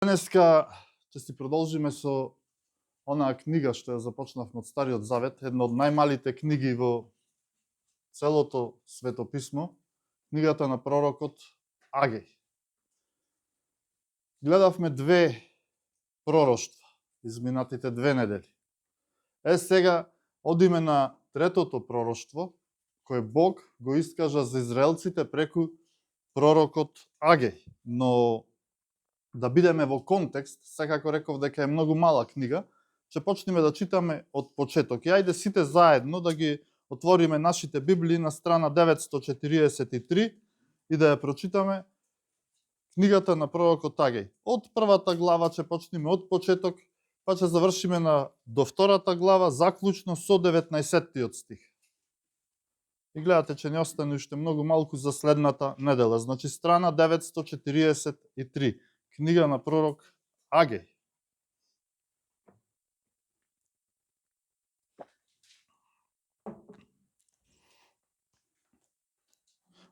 Денеска ќе си продолжиме со онаа книга што ја започнавме од Стариот Завет, една од најмалите книги во целото Свето писмо, книгата на пророкот Агеј. Гледавме две пророштва изминатите 2 недели. Сега одиме на третото пророштво, кое Бог го искажа за израелците преку пророкот Агеј. Но да бидеме во контекст, секако реков дека е многу мала книга, ќе почнеме да читаме од почеток. И ајде сите заедно да ги отвориме нашите Библии на страна 943 и да ја прочитаме книгата на пророкот Агеј. Од првата глава ќе почнеме од почеток, па ќе завршиме до втората глава, заклучно со 19-тиот стих. И гледате, че не остане уште многу малку за следната недела. Значи страна 943. Книга на пророк Агеј.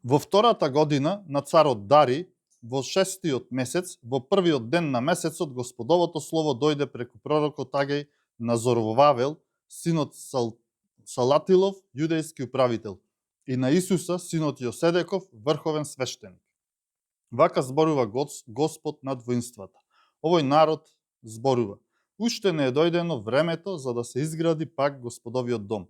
Во втората година на царот Дари, во 6-тиот месец, во првиот ден на месецот, Господовото слово дојде преку пророкот Агеј на Зоровавел, синот Салатилов, јудејски управител, и на Исуса, синот Јоседеков, врховен свештеник. Вака зборува Господ над воинствата. Овој народ зборува: уште не е дојдено времето за да се изгради пак Господовиот дом.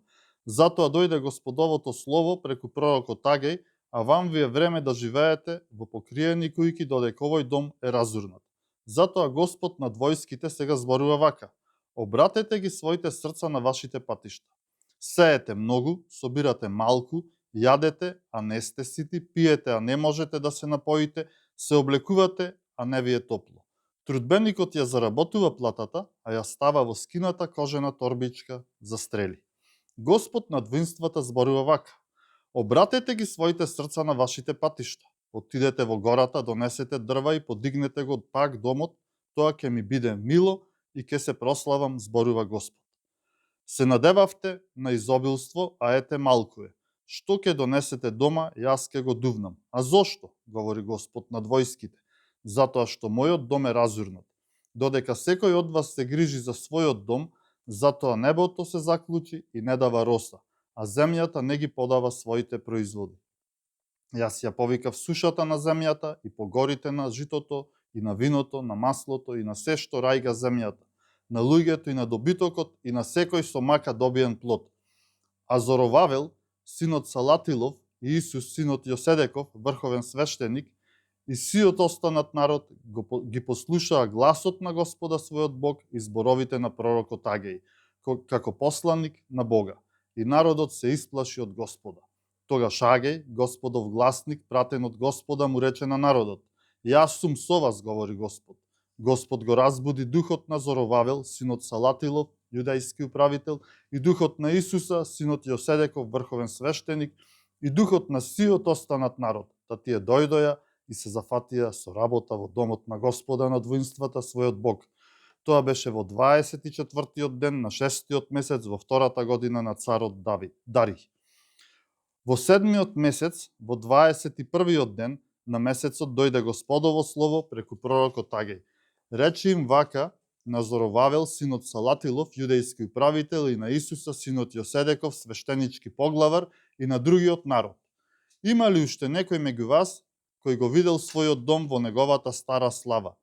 Затоа дојде Господовото слово преку пророкот Агеј, а вам ви е време да живеете во покриени кујки додека овој дом е разурнат. Затоа Господ над војските сега зборува вака: обратете ги своите срца на вашите патишта. Сеете многу, собирате малку, јадете, а не сте сити, пиете, а не можете да се напоите, се облекувате, а не ви е топло. Трудбеникот ја заработува платата, а ја става во скината кожена торбичка за стрели. Господ над воинствата зборува вака: обратете ги своите срца на вашите патишта. Отидете во гората, донесете дрва и подигнете го пак домот, тоа ќе ми биде мило и ќе се прославам, зборува Господ. Се надевавте на изобилство, а ете малку е. Што ќе донесете дома, јас ќе го дувнам. А зошто, говори Господ над војските? Затоа што мојот дом е разурнат. Додека секој од вас се грижи за својот дом, затоа небото се заклучи и не дава роса, а земјата не ги подава своите производи. Јас ја повикав сушата на земјата и погорите на житото и на виното, на маслото и на се што рајга земјата, на луѓето и на добитокот и на секој со мака добиен плод. А Зоровавел, синот Салатилов, и Исус, синот Јоседеков, врховен свештеник, и сиот останат народ ги послушаа гласот на Господа својот Бог и зборовите на пророкот Агеј, како посланик на Бога. И народот се исплаши од Господа. Тогаш Агеј, Господов гласник, пратен од Господа, му рече на народот: јас сум со вас, говори Господ. Господ го разбуди духот на Зоровавел, синот Салатилов, јудејски управител, и духот на Исуса, синот Јоседеков, врховен свештеник, и духот на сиот останат народ, да тие дојдоја и се зафатија со работа во домот на Господа над воинствата својот Бог. Тоа беше во 24-тиот ден на 6-тиот месец во втората година на царот Дари. Во 7-миот месец, во 21-тиот ден на месецот, дојде Господово слово преку пророкот Агеј. Рече им вака на Зоровавел, синот Салатилов, јудејски управител, и на Исуса, синот Јоседеков, свештенички поглавар, и на другиот народ: има ли уште некој меѓу вас кој го видел својот дом во неговата стара слава?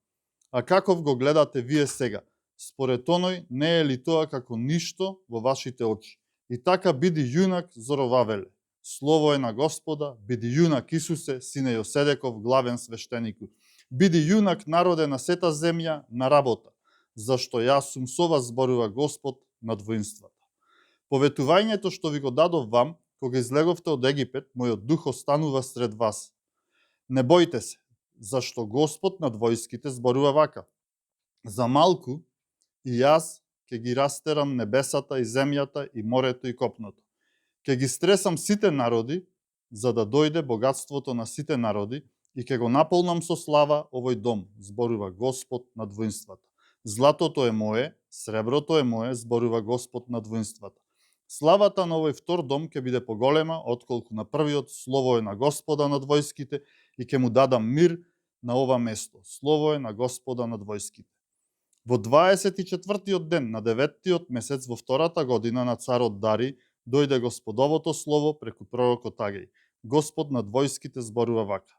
А каков го гледате вие сега? Според оној, не е ли тоа како ништо во вашите очи? И така биди јунак, Зоровавеле. Слово е на Господа, биди јунак, Исусе, сине Јоседеков, главен свештенику. Биди јунак, народе на сета земја, на работа, зашто јас сум со вас, зборува Господ над воинствата. Поветувањето што ви го дадов вам, кога излеговте од Египет, мојот дух останува сред вас. Не бојте се, зашто Господ над војските зборува вака: за малку и јас ќе ги растерам небесата и земјата и морето и копното. Ќе ги стресам сите народи, за да дојде богатството на сите народи, и ќе го наполнам со слава овој дом, зборува Господ над воинствата. Златото е мое, среброто е мое, зборува Господ над воинствата. Славата на овој втор дом ќе биде поголема отколку на првиот. Слово е на Господа над војските и ќе му дадам мир на ова место. Слово е на Господа над војските. Во 24-тиот ден на 9-тиот месец во втората година на царот Дари дојде Господовото слово преку пророкот Агеј. Господ над војските зборува вака: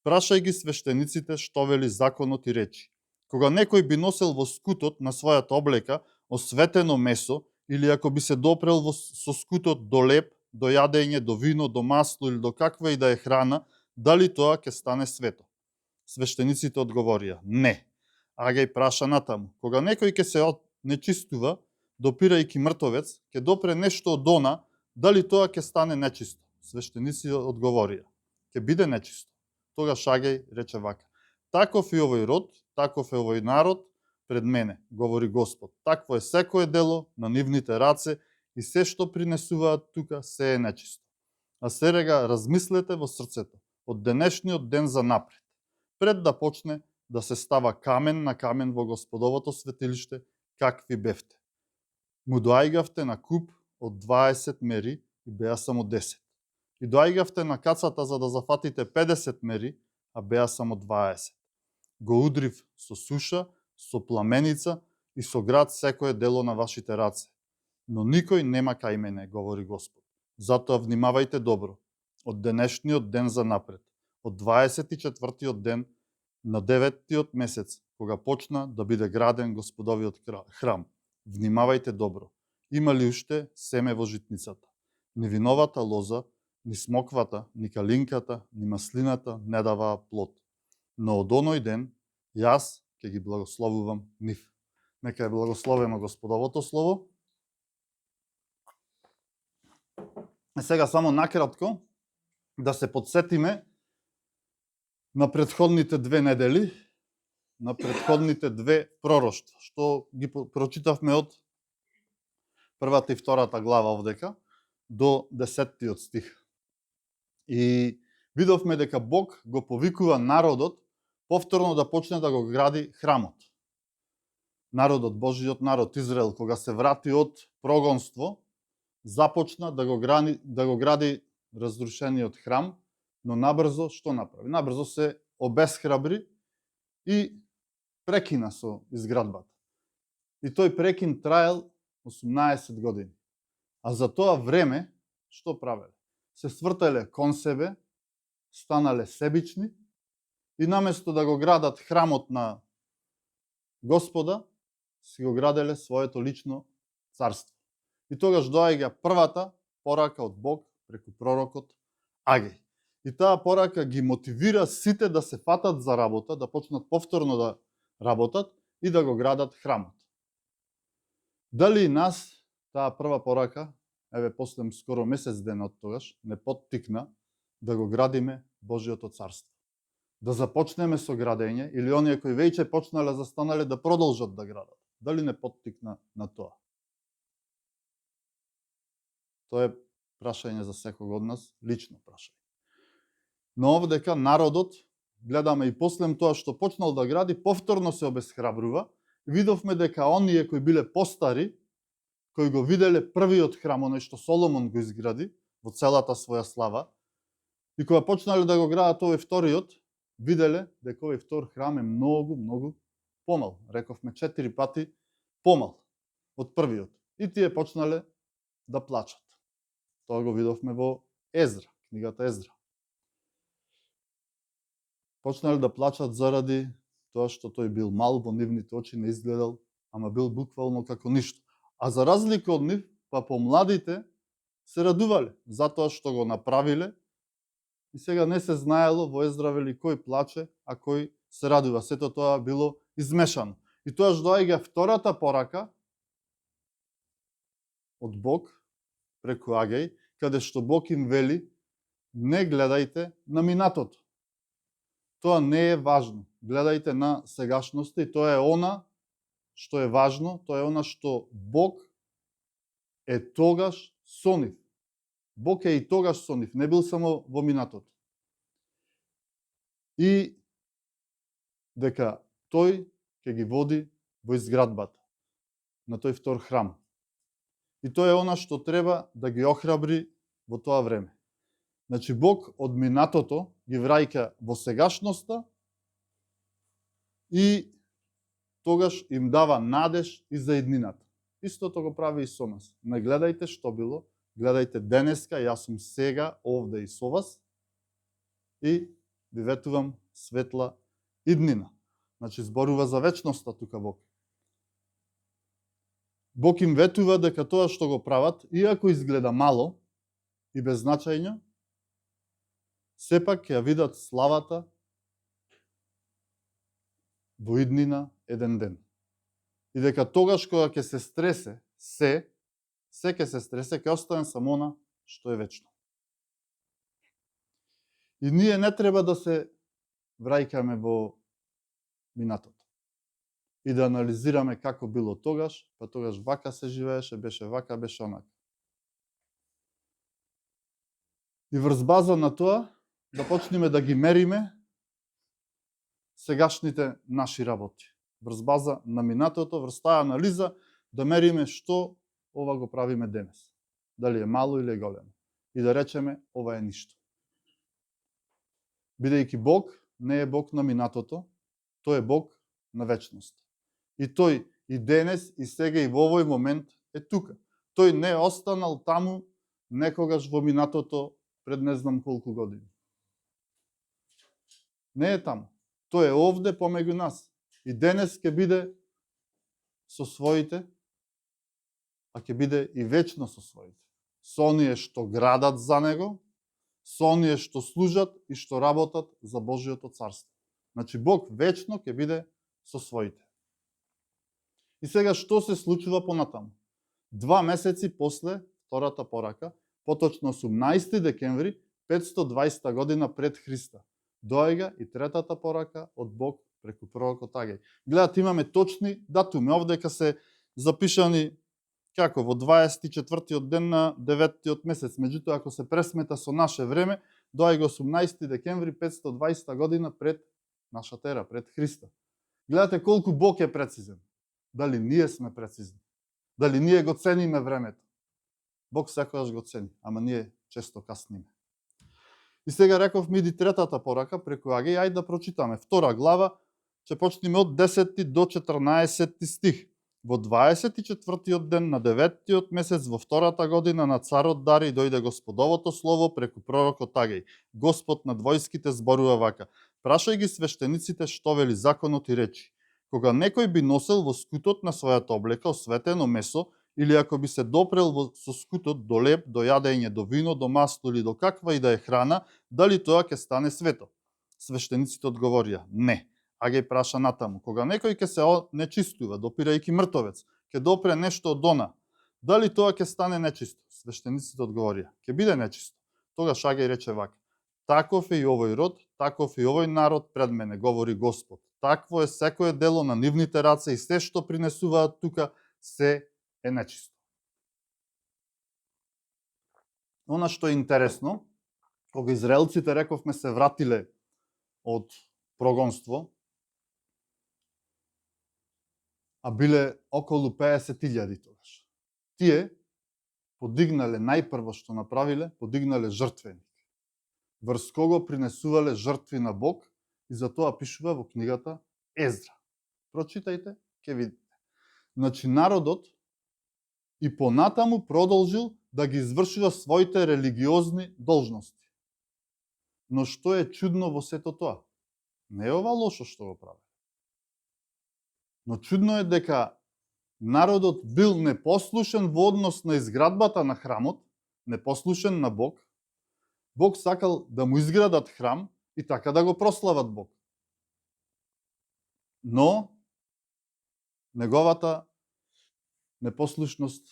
прашај ги свештениците што вели законот и речи. Кога некој би носел во скутот на својата облека осветено месо, или ако би се допрел со скутот до леп, до јадење, до вино, до масло или до каква и да е храна, дали тоа ќе стане свето? Свештениците одговорија: не. Агеј праша натаму: кога некој ќе се нечистува, допирајќи мртовец, ќе допре нешто од она, дали тоа ќе стане нечисто? Свештениците одговорија: ќе биде нечисто. Тогаш Агеј рече вака: таков и овој род, таков е овој народ пред мене, говори Господ. Такво е секое дело на нивните раце и се што принесуваат тука се е нечисто. А сега размислете во срцето, од денешниот ден за напред, пред да почне да се става камен на камен во Господовото светилиште, какви бевте. Му доајгавте на куп од 20 мери и беа само 10. И доајгавте на кацата за да зафатите 50 мери, а беа само 20. Го удрив со суша, со пламеница и со град секое дело на вашите раце. Но никој нема кај мене, говори Господ. Затоа внимавајте добро, од денешниот ден за напред, од 24-тиот ден на 9-тиот месец, кога почна да биде граден Господовиот храм. Внимавајте добро. Има ли уште семе во житницата? Ни виновата лоза, ни смоквата, ни калинката, ни маслината не даваа плод. Но од оној ден јас ќе ги благословувам нив. Нека е благословено Господовото слово. И сега само накратко да се подсетиме на претходните две недели, на претходните две пророштва, што ги прочитавме од првата и втората глава овдека до 10-тиот стих. И видовме дека Бог го повикува народот повторно да почне да го гради храмот. Народот, Божиот народ Израел, кога се врати од прогонство, започна да го гради разрушениот храм, но набрзо што направи? Набрзо се обесхрабри и прекина со изградбата. И тој прекин траел 18 години. А за тоа време, што правеле? Се свртеле кон себе, станале себични и наместо да го градат храмот на Господа, си го граделе своето лично царство. И тогаш доаѓа првата порака од Бог преку пророкот Агеј. И таа порака ги мотивира сите да се фатат за работа, да почнат повторно да работат и да го градат храмот. Дали и нас таа прва порака, еве после скоро месец ден од тогаш, не поттикна да го градиме Божиото царство? Да започнеме со градење или оние кои веќе почнале, застанале да продолжат да градат? Дали не поттикна на тоа? Тоа е прашање за секој од нас, лично прашање. Но овдека народот, гледаме и после тоа што почнал да гради, повторно се обесхрабрува. Видовме дека оние кои биле постари, кои го виделе првиот храм, оној што Соломон го изгради во целата своја слава, и кога почнале да го градат овој вториот, виделе дека овој втор храм е многу помал. Рековме 4 пати помал од првиот. И тие почнале да плачат. Тоа го видовме во Езра, книгата Езра. Почнале да плачат заради тоа што тој бил мал, во нивните очи не изгледал, ама бил буквално како ништо. А за разлика од нив, па помладите се радувале затоа што го направиле и сега не се знаело во Езра вели кој плаче, а кој се радува. Сето тоа било измешано. И тоаш доаѓа втората порака од Бог преку Агеј, каде што Бог им вели: не гледајте на минатото. Тоа не е важно. Гледајте на сегашноста и тоа е она што е важно, тоа е она што Бог е тогаш со нив. Бог е и тогаш со нив, не бил само во минатото. И дека тој ќе ги води во изградбата на тој втор храм. И тоа е она што треба да ги охрабри во тоа време. Значи Бог од минатото ги враќа во сегашноста и тогаш им дава надеж и за иднината. Истото го прави и со нас. Не гледајте што било, гледајте денеска, јас сум сега овде и со вас и ви ветувам светла иднина. Значи, зборува за вечноста тука Бог. Бог им ветува дека тоа што го прават, иако изгледа мало и беззначајно, сепак ќе ја видат славата во иднина еден ден. И дека тогаш кога ќе се стресе, се ќе се стресе, ќе остане само она што е вечно. И ние не треба да се враќаме во минатото. И да анализираме како било тогаш, па тогаш вака се живееше, беше вака, беше онака. И врз база на тоа, да почнеме да ги мериме сегашните наши работи. Врз база на минатото, врз таа анализа, да мериме што ова го правиме денес. Дали е мало или е големо. И да речеме, ова е ништо. Бидејќи Бог не е Бог на минатото, тој е Бог на вечност. И тој и денес, и сега, и во овој момент е тука. Тој не е останал таму некогаш во минатото пред не знам колку години. Не е таму. Тој е овде помеѓу нас. И денес ќе биде со своите, а ќе биде и вечно со своите. Со оние што градат за него, со оние што служат и што работат за Божиото царство. Значи Бог вечно ќе биде со своите. И сега што се случува понатаму? 2 месеци после втората порака, поточно 18 декември 520 година пред Христа, доаѓа и третата порака од Бог преку пророкот Агај. Гледате, имаме точни датуми. Овдека се запишани како во 24-тиот ден на 9-тиот месец. Меѓутоа, ако се пресмета со наше време, доаѓа 18 декември 520 година пред нашата ера, пред Христа. Гледате колку Бог е прецизен. Дали ние сме прецизни? Дали ние го цениме времето? Бог секогаш го цени, ама ние често касниме. И сега рековме иди третата порака преку Агај, ајде да прочитаме. Втора глава, ќе почнеме од 10 до 14 стих. Во 24-тиот ден на 9-тиот месец во втората година на царот Дарий дојде Господовото слово преку пророкот Агај. Господ над војските зборува вака: прашај ги свештениците што вели законот и речи. Кога некој би носел во скутот на својата облека осветено месо, или ако би се допрел со скутот до леб, до јадење, до вино, до масло или до каква и да е храна, дали тоа ќе стане свето? Свештениците одговорија: не. Агај праша натаму: кога некој ќе се нечистува, допирајќи мртовец, ќе допре нешто од она, дали тоа ќе стане нечисто? Свештениците одговорија: ќе биде нечисто. Тогаш Агај рече вака: таков е и овој род, таков и овој народ пред мене, говори Господ. Такво е секое дело на нивните раце и се што принесуваат тука, се е нечисто. Она што е интересно, кога израелците, рековме, се вратиле од прогонство, а биле околу 50.000 тогаш. Тие подигнале, најпрво што направиле, подигнале жртвеник, врз кого принесувале жртви на Бог, и за тоа пишува во книгата Ездра. Прочитајте, ќе видите. Значи народот и понатаму продолжил да ги извршува своите религиозни должности. Но што е чудно во сето тоа? Не е ова лошо што го прави. Но чудно е дека народот бил непослушен во однос на изградбата на храмот, непослушен на Бог. Бог сакал да му изградат храм и така да го прослават Бог. Но неговата непослушност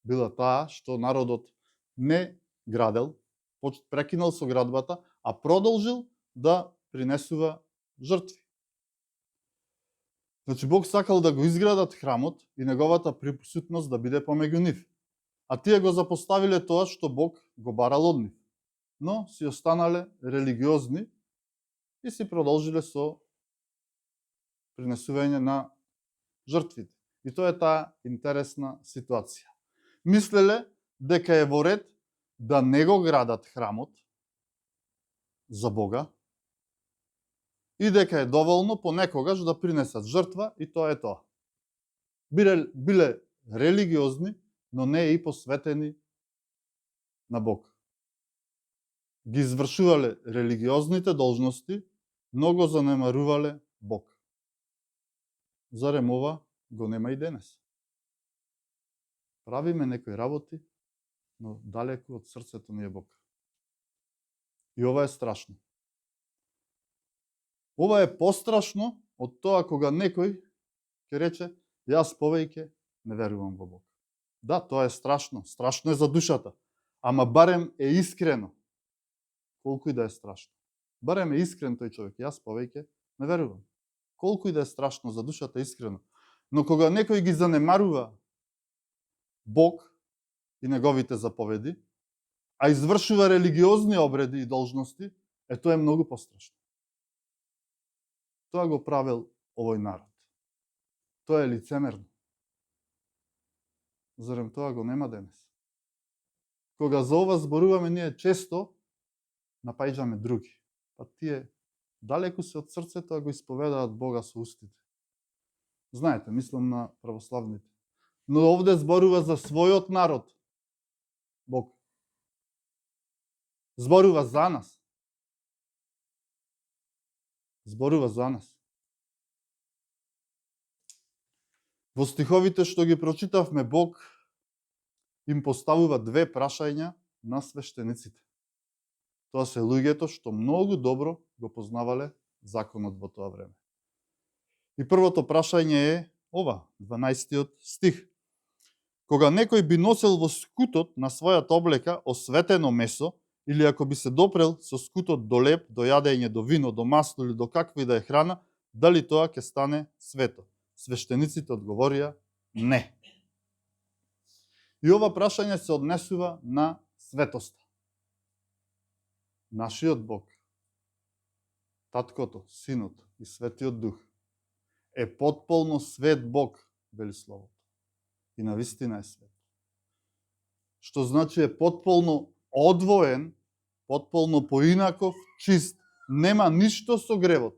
била таа што народот не градел, прекинал со градбата, а продолжил да принесува жртви. Значи Бог сакал да го изградат храмот и неговата присутност да биде помеѓу нив. А тие го запоставиле тоа што Бог го барал од нив. Но си останале религиозни и си продолжиле со принесување на жртвите. И тоа е таа интересна ситуација. Мислеле дека е во ред да не го градат храмот за Бога, и дека е доволно понекогаш да принесат жртва и тоа е тоа. Биле религиозни, но не и посветени на Бог. Ги извршувале религиозните должности, но го занемарувале Бог. Зарем ова го нема и денес? Правиме некои работи, но далеку од срцето ни е Бог. И ова е страшно. Ова е пострашно од тоа кога некој ќе рече, јас повеќе не верувам во Бог. Да, тоа е страшно. Страшно е за душата. Ама барем е искрено. Колку и да е страшно. Барем е искрен тој човек. Јас повеќе не верувам. Колку и да е страшно за душата, искрено. Но кога некој ги занемарува Бог и неговите заповеди, а извршува религиозни обреди и должности, тоа е многу пострашно. Тоа го правил овој народ. Тоа е лицемерно. Зарем тоа го нема денес? Кога за ова зборуваме, ние често напаѓаме други. Па тие далеку се од срцето, а го исповедаат Бога со устите. Знаете, мислам на православните. Но овде зборува за својот народ. Бог. Зборува за нас. Зборува за нас. Во стиховите што ги прочитавме, Бог им поставува две прашања на свештениците. Тоа се луѓето што многу добро го познавале законот во тоа време. И првото прашање е ова, 12 стих. Кога некој би носел во скутот на својата облека осветено месо, или ако би се допрел со скутот до леб, до јадење, до вино, до масло или до каква и да е храна, дали тоа ќе стане свето? Свештениците одговорија не. И ова прашање се однесува на светоста. Нашиот Бог, Таткото, Синот и Светиот Дух е потполно свет Бог, вели Словото. И навистина е свет. Што значи е потполно одвоен, потполно поинаков, чист. Нема ништо со гревот.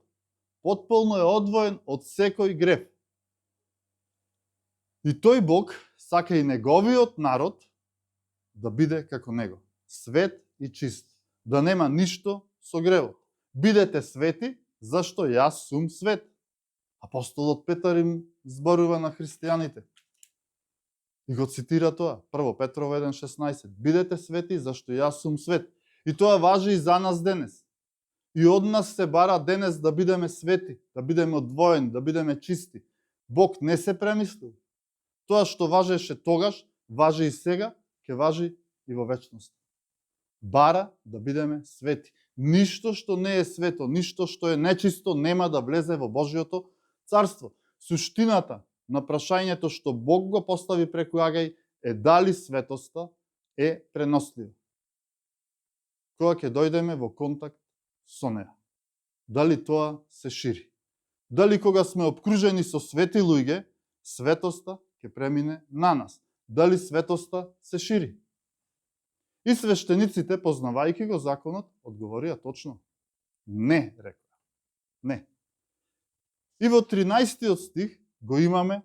Потполно е одвоен од секој грев. И тој Бог сака и неговиот народ да биде како него. Свет и чист. Да нема ништо со гревот. Бидете свети, зашто јас сум свет. Апостолот Петар им зборува на христијаните. И го цитира тоа. 1 Петрово 1.16. Бидете свети, зашто јас сум свет. И тоа важи и за нас денес. И од нас се бара денес да бидеме свети, да бидеме одвоени, да бидеме чисти. Бог не се премислил. Тоа што важеше тогаш, важи и сега, ќе важи и во вечност. Бара да бидеме свети. Ништо што не е свето, ништо што е нечисто нема да влезе во Божјото царство. Суштината на прашањето што Бог го постави преку Агај е дали светоста е пренослива. Кога ќе дојдеме во контакт со неа. Дали тоа се шири. Дали кога сме обкружени со свети луѓе, светоста ќе премине на нас. Дали светоста се шири. И свештениците, познавајќи го законот, одговорија точно. Не, рекоа. Не. И во 13 стих го имаме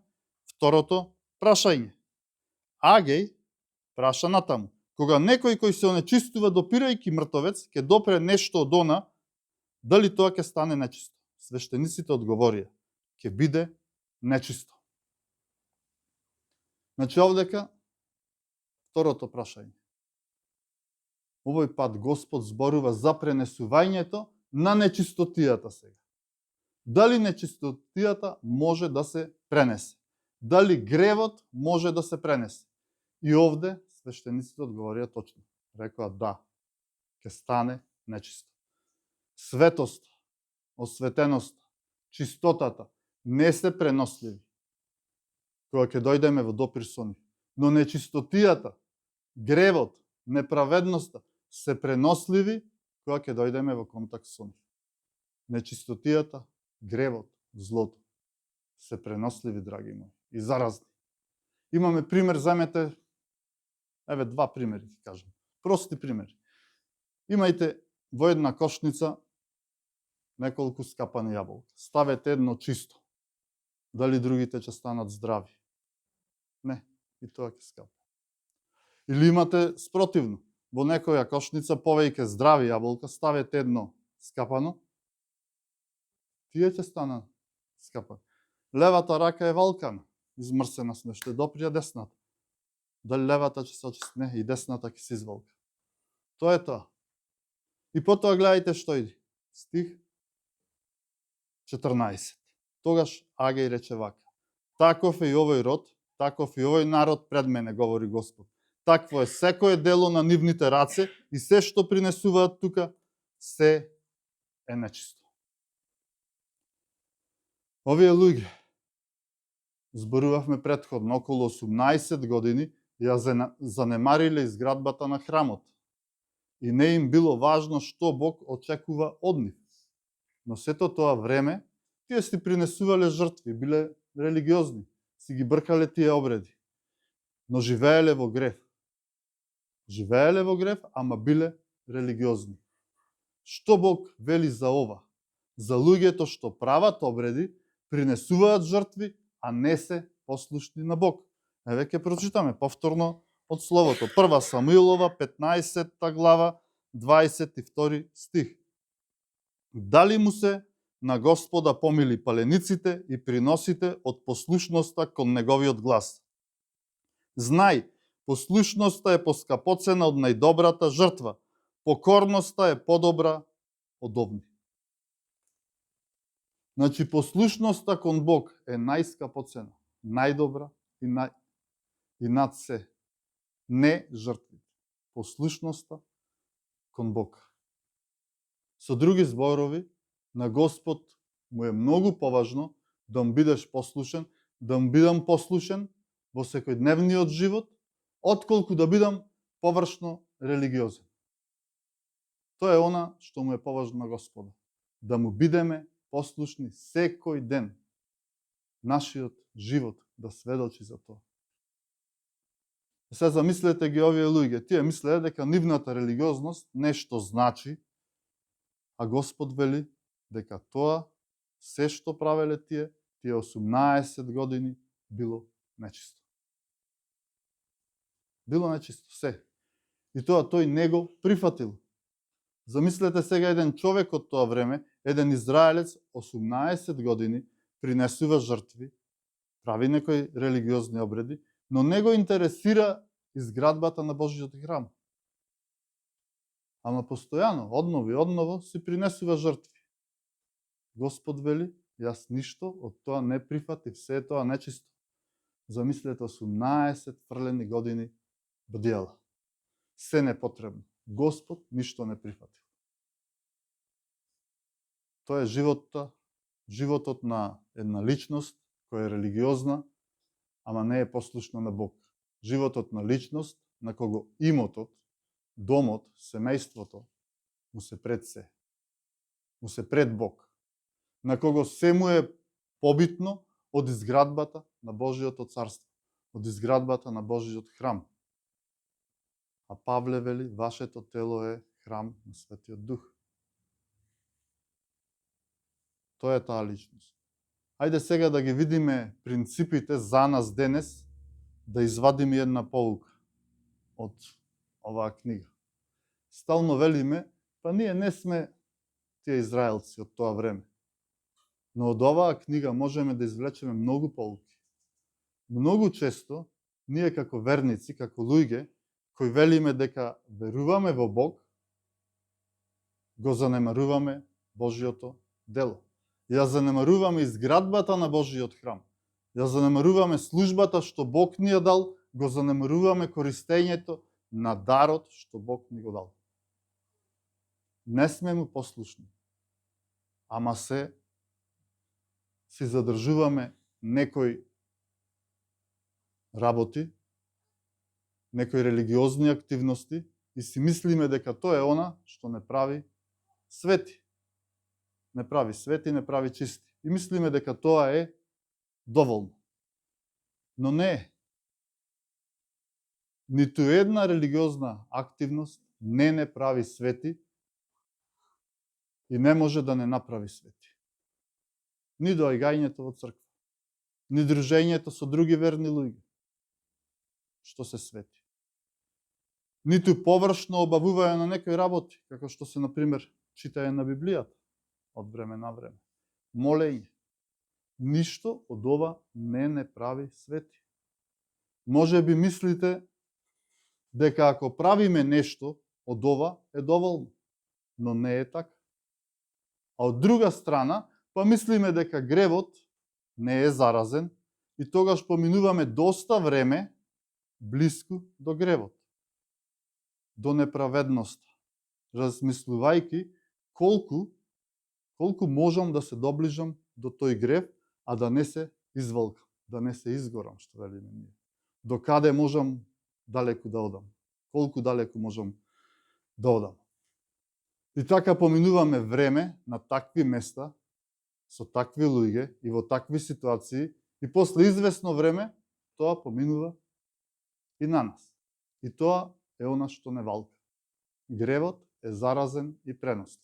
второто прашање. Агај праша натаму. Кога некој кој се онечистува допирајќи мртовец, ќе допре нешто од она, дали тоа ќе стане нечисто? Свештениците одговорија. Ќе биде нечисто. Значи овдека второто прашање. Овој пат Господ зборува за пренесувањето на нечистотијата сега. Дали нечистотијата може да се пренесе? Дали гревот може да се пренесе? И овде свештениците одговорија точно. Рекоа да, ќе стане нечисто. Светоста, осветеноста, чистотата не се преносливи кога ќе дојдеме во допир со нив. Но нечистотијата, гревот, неправедноста се преносливи кога ќе дојдеме во контакт со нив. Нечистотијата, гревот, злото се преносливи, драги мои, и заразни. Имаме пример, замете, два примери ќе кажам. Прости примери. Имајте во една кошница неколку скапани јаболка. Ставете едно чисто. Дали другите ќе станат здрави? Не, и тоа ќе скапа. Или имате спротивно. Во некоја кошница повеќе здрави јаболка, ставете едно скапано, тие ќе станат скапани. Левата рака е валкана, измрсена с нешто, доприја десната. Дали левата ќе се очисти? Не, и десната ќе се извалка. Тоа е тоа. И потоа гледајте што иде. Стих 14. Тогаш Агеј рече вака: таков е и овој род, таков и овој народ пред мене, говори Господ. Такво е секое дело на нивните раце и се што принесуваат тука, се е нечисто. Овие луѓе, зборувавме претходно, околу 18 години, ја занемариле изградбата на храмот. И не им било важно што Бог очекува од нив. Но сето тоа време, тие си принесувале жртви, биле религиозни, си ги бркале тие обреди. Но живееле во грев. Живееле во грев, ама биле религиозни. Што Бог вели за ова? За луѓето што прават обреди, принесуваат жртви, а не се послушни на Бог. Еве ќе прочитаме повторно од Словото. 1 Самуилова, 15 глава, 22 стих. Дали му се на Господа помили палениците и приносите од послушноста кон неговиот глас? Знај, послушноста е поскапоцена од најдобрата жртва, покорноста е подобра од овни. Значи, послушноста кон Бог е најскапоцена, најдобра и над се. Не жртвите. Послушноста кон Бог. Со други зборови, на Господ му е многу поважно да му бидеш послушен, да му бидам послушен во секојдневниот живот, отколку да бидам површно религиозен. Тоа е она што му е поважно на Господа. Да му бидеме послушни секој ден. Нашиот живот да сведочи за тоа. Се замислете ги овие луѓе. Тие мислеа дека нивната религиозност нешто значи, а Господ вели дека тоа, се што правеле тие 18 години, било нечисто. Било нечисто, се. И тоа тој не го прифатил. Замислете сега еден човек од тоа време, еден израелец, 18 години, принесува жртви, прави некои религиозни обреди, но не го интересира изградбата на Божиот храм. Ама постојано, одново и одново, си принесува жртви. Господ вели, јас ништо од тоа не прифатив, се е тоа нечисто. Замислете 18 фрлени години бдела. Се непотребно. Господ ништо не прифатил. Тоа е животот на една личност која е религиозна, ама не е послушна на Бог. Животот на личност на кого имотот, домот, семејството му се пред се. Му се пред Бог. На кого се му е побитно од изградбата на Божиото царство, од изградбата на Божиот храм. А Павле вели, вашето тело е храм на Светиот Дух. Тоа е таа личност. Ајде сега да ги видиме принципите за нас денес, да извадиме една поука од оваа книга. Стално велиме, па ние не сме тие израелци од тоа време. Но од оваа книга можеме да извлечеме многу поуки. Многу често, ние како верници, како луѓе, кои велиме дека веруваме во Бог, го занемаруваме Божиото дело. Ја занемаруваме изградбата на Божиот храм. Ја занемаруваме службата што Бог ни ја дал, го занемаруваме користењето на дарот што Бог ни го дал. Не сме му послушни, ама си задржуваме некои работи, некои религиозни активности и си мислиме дека тоа е она што не прави свети. Не прави свети, не прави чисти. И мислиме дека тоа е доволно. Но не е. Ниту една религиозна активност не прави свети и не може да не направи свети. Ни доаѓањето во црква, ни дружењето со други верни луѓе, што се свети. Ниту површно обавување на некои работи, како што се, например, читање на Библијата од време на време. Молење. Ништо од ова не прави свети. Може би мислите дека ако правиме нешто од ова е доволно, но не е така. А од друга страна, па мислиме дека гревот не е заразен и тогаш поминуваме доста време блиску до гревот, до неправедноста, размислувајќи колку можам да се доближам до тој грев, а да не се изволкам, да не се изгорам, што велиме ние. До каде можам далеку да одам? Колку далеку можам да одам? И така поминуваме време на такви места, со такви луѓе и во такви ситуации, и после известно време тоа поминува и на нас. И тоа е она што не валка. Гревот е заразен и преносив.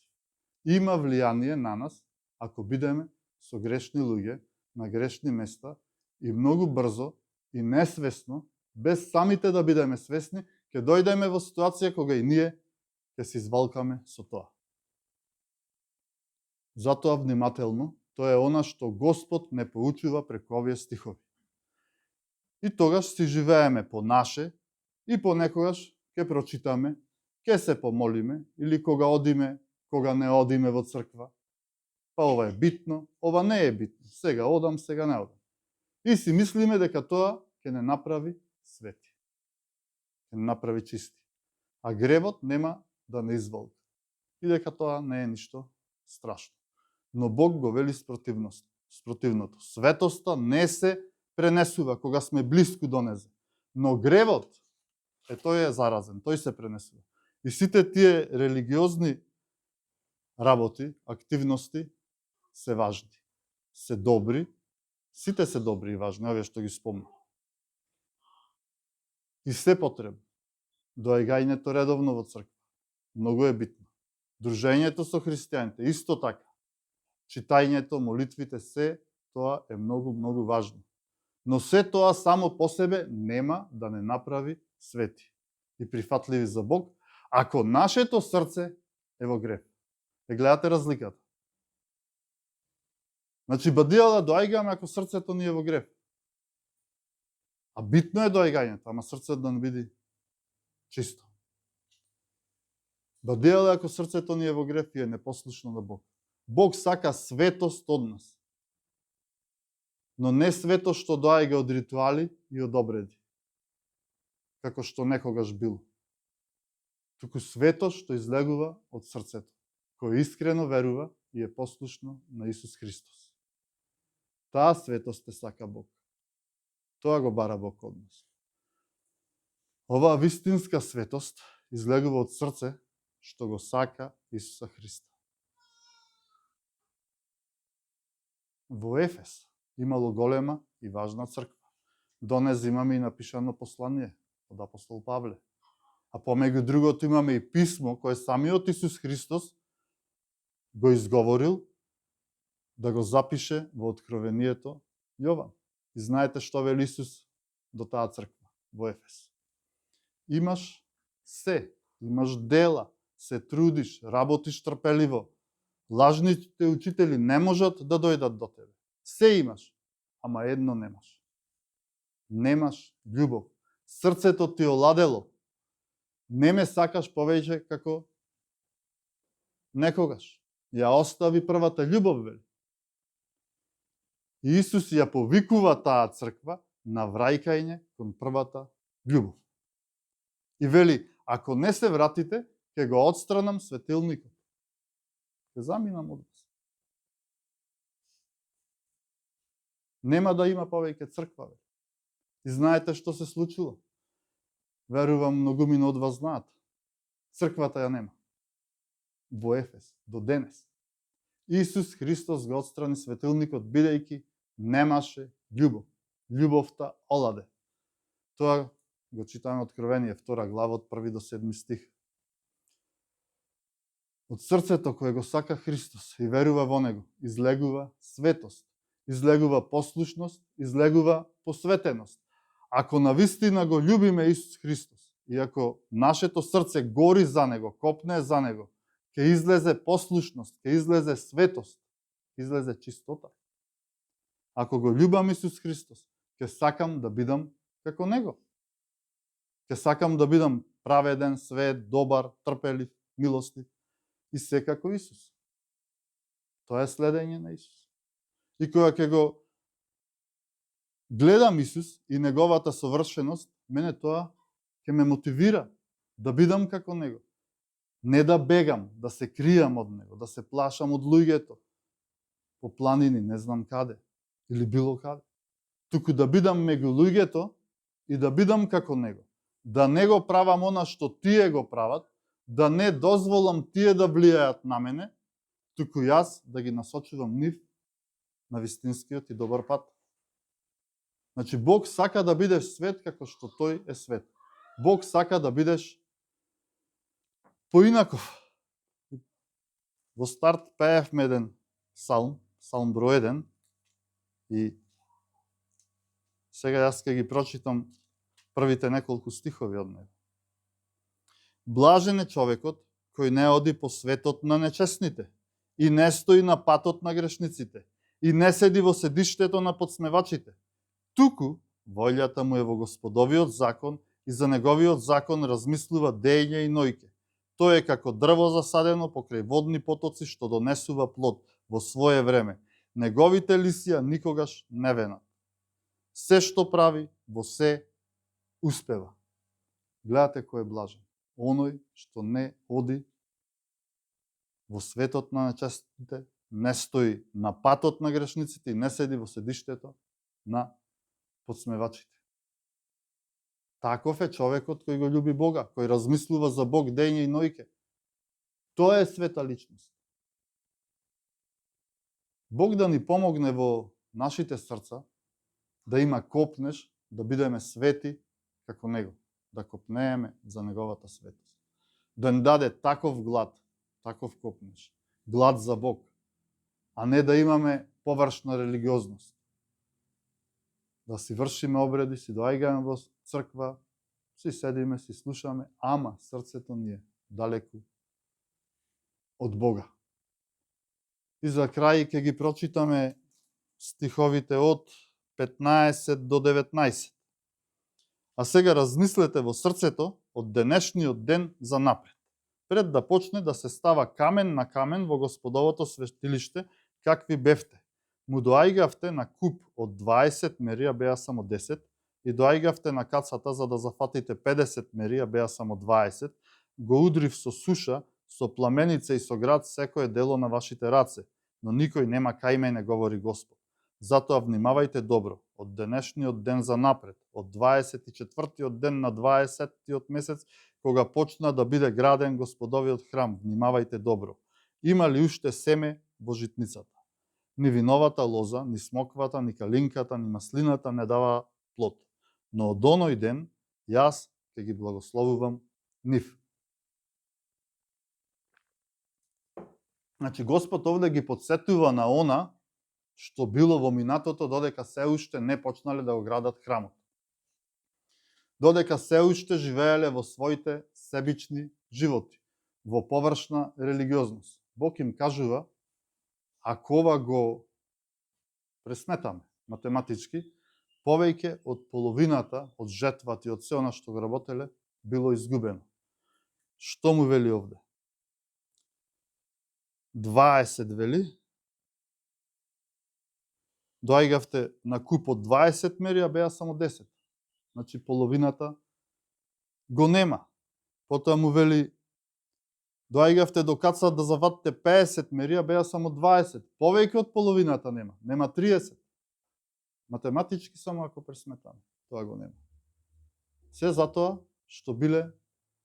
Има влијание на нас ако бидеме со грешни луѓе на грешни места и многу брзо и несвесно, без самите да бидеме свесни, ќе дојдеме во ситуација кога и ние ќе се извалкаме со тоа. Затоа внимателно, тоа е она што Господ не поучува преку овие стихови. И тогаш си живееме по наше и понекогаш ќе прочитаме, ќе се помолиме или кога одиме, кога не одиме во црква. Па ова е битно, ова не е битно. Сега одам, сега не одам. И си мислиме дека тоа ќе не направи свети. Ќе не направи чисти. А гревот нема да не изволка. И дека тоа не е ништо страшно. Но Бог го вели спротивното. Светоста не се пренесува кога сме блиску до незе. Но гревот, тој е заразен, тој се пренесува. И сите тие религиозни работи, активности се важни, се добри, сите се добри и важни, овие што ги спомнам. И се потребно. Доаѓањето редовно во црква. Многу е битно. Дружењето со христијаните, исто така. Читањето, молитвите, се тоа е многу важно. Но се тоа само по себе нема да не направи свети и прифатливи за Бог, ако нашето срце е во грев. Гледате разликата. Значи, бадија да доаѓаме ако срцето ни е во грев. А битно е доаѓањето, ама срцето да не биде чисто. Бадија ако срцето ни е во грев и е непослушно на Бог. Бог сака светост од нас. Но не светост што доаѓа од ритуали и од обреди, како што некогаш било. Туку светост што излегува од срцето, кој искрено верува и е послушно на Исус Христос. Таа светост е сака Бог. Тоа го бара Бог од нас. Оваа вистинска светост излегува од срце што го сака Исуса Христа. Во Ефес имало голема и важна црква. До нез имаме и напишано послание од апостол Павле. А помеѓу другото имаме и писмо кое самиот Исус Христос го изговорил да го запише во Откровението Јован. И знаете што вели Исус до таа црква во Ефес. Имаш се, имаш дела, се трудиш, работиш трпеливо. Лажните учители не можат да дојдат до тебе. Се имаш, ама едно немаш. Немаш љубов. Срцето ти оладело. Не ме сакаш повеќе како некогаш. Ја остави првата љубов, вели. И Исус ја повикува таа црква на враќање кон првата љубов. И вели, ако не се вратите, ќе го отстранам светилникот. Ќе заминам од вас. Нема да има повеќе црква. И знаете што се случило? Верувам, многумина од вас знаат. Црквата ја нема. Во Ефес, до денес. Исус Христос го отстрани светилникот, бидејќи немаше љубов. Љубовта оладе. Тоа го читаме Откровение, 2 глава, од 1 до 7 стих. Од срцето кое го сака Христос и верува во Него, излегува светост, излегува послушност, излегува посветеност. Ако навистина го љубиме Исус Христос и ако нашето срце гори за Него, копне за Него, ќе излезе послушност, ќе излезе светост, ќе излезе чистота. Ако го љубам Исус Христос, ќе сакам да бидам како Него. Ќе сакам да бидам праведен, свет, добар, трпелив, милостив и секако Исус. Тоа е следење на Исус. И кога ќе го гледам Исус и неговата совршеност, мене тоа ќе ме мотивира да бидам како Него. Не да бегам, да се кријам од Него, да се плашам од луѓето по планини, не знам каде, или било каде. Туку да бидам меѓу луѓето и да бидам како Него. Да не го правам она што тие го прават, да не дозволам тие да влијаат на мене, туку јас да ги насочувам нив на вистинскиот и добар пат. Значи, Бог сака да бидеш свет како што Тој е свет. Бог сака да бидеш поинаков. Во старт пеевме еден псалм, псалм број 1, и сега јас ќе ги прочитам првите неколку стихови од него. Блажен е човекот кој не оди по светот на нечестните и не стои на патот на грешниците и не седи во седиштето на подсмевачите. Туку волјата му е во Господовиот закон и за неговиот закон размислува дење и ноќе. Тој е како дрво засадено покрај водни потоци што донесува плод во свое време. Неговите лисија никогаш не венат. Се што прави, во се успева. Гледате кој е блажен. Оној што не оди во светот на нечестните, не стои на патот на грешниците и не седи во седиштето на подсмевачите. Таков е човекот кој го љуби Бога, кој размислува за Бог дење и ноќе. Тоа е света личност. Бог да ни помогне во нашите срца, да има копнеш, да бидеме свети како Него, да копнееме за Неговата светост. Да ни даде таков глад, таков копнеш, глад за Бог, а не да имаме површна религиозност. Да си вршиме обреди, си доаѓаме во црква, си седиме, си слушаме, ама срцето ни е далеку од Бога. И за крај ќе ги прочитаме стиховите од 15 до 19. А сега размислете во срцето од денешниот ден за напред. Пред да почне да се става камен на камен во Господовото светилиште, какви бевте. Му доаѓавте на куп од 20 мерија, беа само 10, и доаѓавте на кацата за да зафатите 50 мерија, беа само 20, го удрив со суша, со пламеница и со град секое дело на вашите раце, но никој нема кај мене, говори Господ. Затоа внимавајте добро, од денешниот ден за напред, од 24-тиот ден на 20-тиот месец, кога почна да биде граден Господовиот храм, внимавајте добро. Има ли уште семе во житницата? Ни виновата лоза, ни смоквата, ни калинката, ни маслината не дава плод. Но од оној ден, јас ќе ги благословувам нив. Значи, Господ овде ги подсетува на она што било во минатото, додека се уште не почнале да го градат храмот. Додека се уште живееле во своите себични животи, во површна религиозност. Бог им кажува, ако ова го пресметаме математички, повеќе од половината од жетвата и од се она што го работеле, било изгубено. Што му вели овде? 20 вели, доаѓавте на куп од 20 мерија, беа само 10. Значи половината го нема. Потоа му вели, доаѓавте до каца да заватите 50 мерија, беа само 20. Повеќе од половината нема. Нема 30. Математички само ако пресметаме, тоа го нема. Се затоа што биле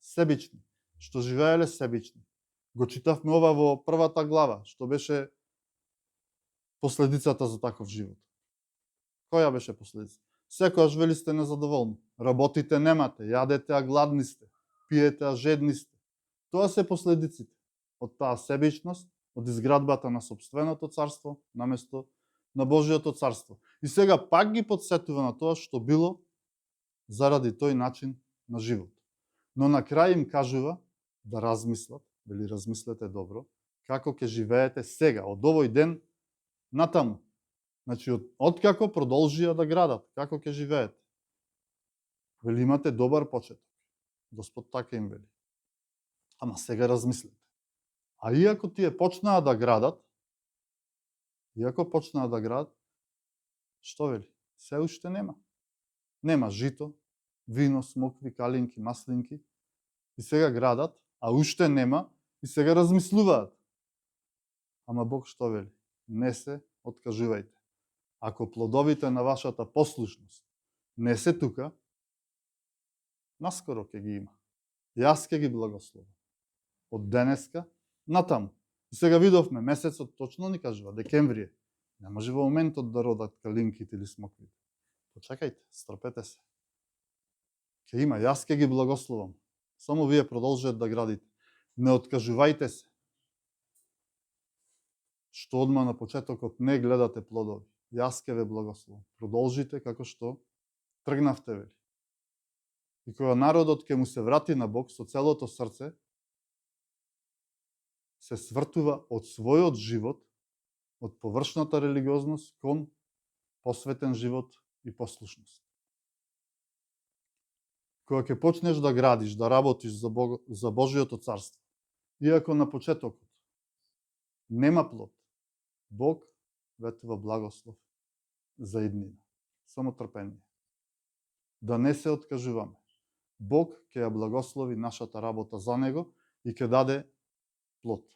себични, што живееле себични. Го читавме ова во првата глава, што беше последицата за таков живот. Која беше последица? Секојаш вели сте незадоволни. Работите немате, јадете а гладни сте, пиете а жедни сте. Тоа се последиците од таа себичност, од изградбата на собственото царство, наместо на Божиото царство. И сега пак ги подсетува на тоа што било заради тој начин на живот. Но на крај им кажува да размислат, дали размислете добро, како ќе живеете сега, од овој ден натаму. Значи, откако продолжија да градат, како ќе живеете. Вели, имате добар почеток. Господ така им вели. Ама сега размислете. А иако тие почнаа да градат, што вели? Се уште нема. Нема жито, вино, смокви, калинки, маслинки. И сега градат, а уште нема, и сега размислуваат. Ама Бог што вели? Не се откажувајте. Ако плодовите на вашата послушност не се тука, наскоро ќе ги има. Јас ќе ги благословам. Од денеска натаму. И сега видовме, месецот точно ни кажува, декември е. Не може во моментот да родат калинките или смоквите. Почекајте, стрпете се. Ќе има, јас ќе ги благословам. Само вие продолжете да градите. Не откажувајте се. Што одма на почетокот не гледате плодови. Јас ќе ве благословам. Продолжите како што тргнавте, вели. И кога народот ќе му се врати на Бог со целото срце, се свртува од својот живот, од површната религиозност кон посветен живот и послушност. Кога ќе почнеш да градиш, да работиш за Божиото царство, иако на почетокот нема плод, Бог ветува благослов за иднина. Само трпение. Да не се откажуваме. Бог ќе ја благослови нашата работа за Него и ќе даде плод.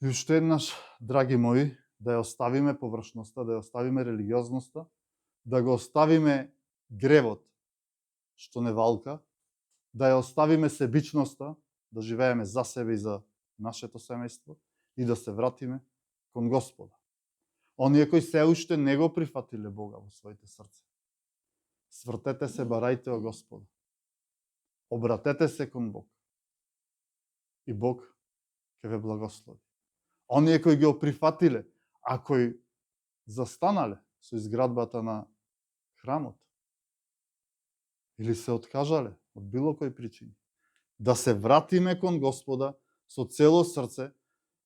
И уште еднаш, драги мои, да ја оставиме површноста, да ја оставиме религиозноста, да го оставиме гревот што не валка, да ја оставиме себичноста, да живееме за себе и за нашето семејство и да се вратиме кон Господа. Оние кои се уште не го прифатиле Бога во своите срце, свртете се, барајте о Господа. Обратете се кон Бог. И Бог ќе ве благослови. Оние кои ги прифатиле, а кои застанале со изградбата на храмот, или се откажале од било кој причини, да се вратиме кон Господа со цело срце,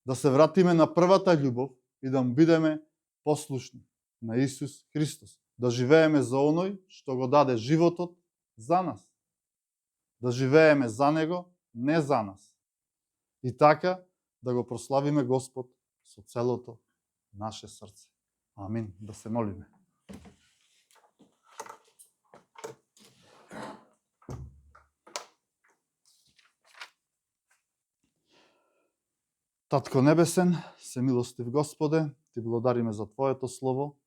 да се вратиме на првата љубов и да му бидеме послушни на Исус Христос. Да живееме за оној што го даде животот за нас. Да живееме за Него, не за нас. И така да го прославиме Господ со целото наше срце. Амин. Да се молиме. Татко Небесен, се милостив Господе, Ти благодариме за Твоето Слово,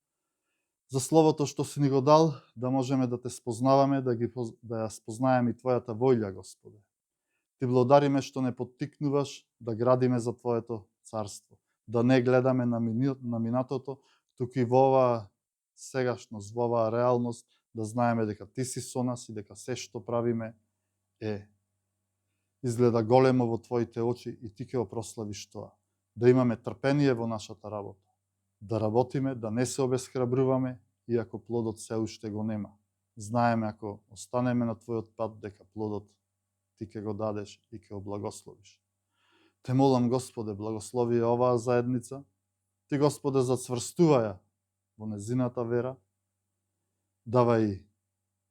за Словото што си ни го дал, да можеме да Те спознаваме, да ја спознаеме и Твојата воља, Господе. Ти благодариме што не поттикнуваш да градиме за Твоето царство, да не гледаме на минатото, туку и во оваа сегашност, во оваа реалност, да знаеме дека Ти си со нас и дека се што правиме изгледа големо во Твоите очи и Ти ќе го прославиш тоа. Да имаме трпение во нашата работа, да работиме, да не се обесхрабруваме, иако плодот се уште го нема. Знаеме ако останеме на Твојот пат, дека плодот Ти ќе го дадеш и ќе го благословиш. Те молам, Господе, благослови оваа заедница. Ти, Господе, зацврстуваја во незината вера, давај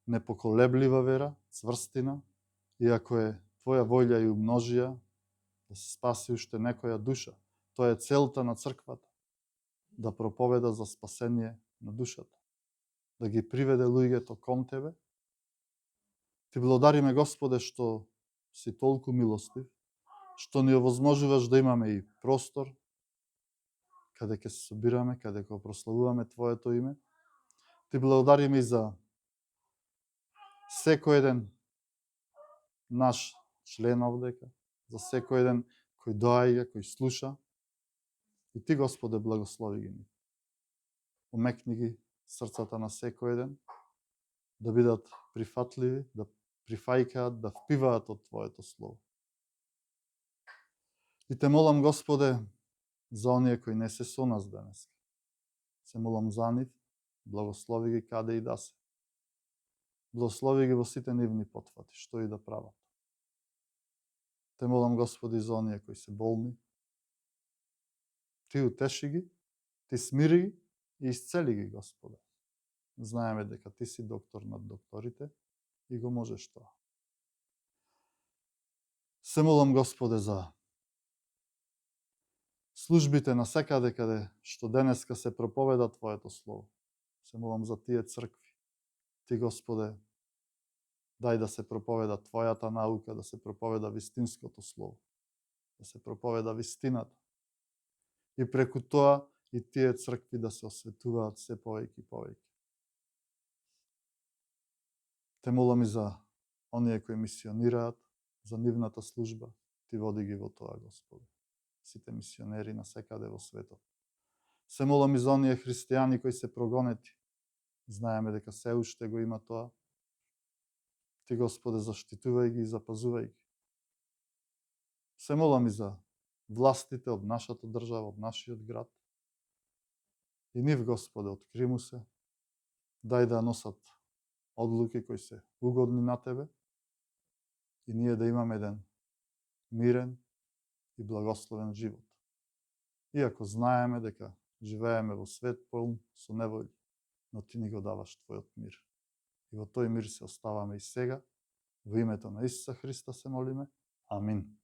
непоколеблива вера, цврстина, иако е Твоја воља и умножија да се спаси уште некоја душа. Тоа е целта на црквата, да проповеда за спасение на душата, да ги приведе луѓето кон Тебе. Ти благодариме, Господе, што си толку милостив, што ни овозможуваш да имаме и простор, каде ќе се собираме, каде ќе прославуваме Твоето име. Ти благодариме и за секој еден наш член овдека, за секој еден кој доаѓа, кој слуша. И Ти, Господе, благослови ги. Омекни ги срцата на секој еден, да бидат прифатливи, да прифајкаат, да впиваат од Твоето Слово. И те молам, Господе, за оние кои не се со нас денес. Се молам за нив, благослови ги каде и да се. Благослови ги во сите нивни потфати, што и да прават. Те молам, Господи, за оние кои се болни. Ти утеши ги, ти смири ги и исцели ги, Господе. Знаеме дека ти си доктор над докторите и го можеш тоа. Се молам, Господе, за службите на секаде каде што денеска се проповеда Твоето Слово. Се молам за тие цркви. Ти, Господе, дај да се проповеда Твојата наука, да се проповеда вистинското Слово, да се проповеда вистината. И преку тоа и тие цркви да се осветуваат се повеќе и повеќе. Те молам и за оние кои мисионираат, за нивната служба. Ти води ги во тоа, Господе. Сите мисионери на секаде во светот. Се молам и за оние христијани кои се прогонети. Знаеме дека се уште го има тоа. Ти, Господе, заштитувај ги и запазувај ги. Се молам и за властите од нашата држава, од нашиот град. И нив, Господе, откри му се. Дај да носат одлуки кои се угодни на Тебе и ние да имаме еден мирен и благословен живот. Иако знаеме дека живееме во свет полн со неволја, но Ти ни го даваш Твојот мир. И во тој мир се оставаме и сега. Во името на Исуса Христа се молиме. Амин.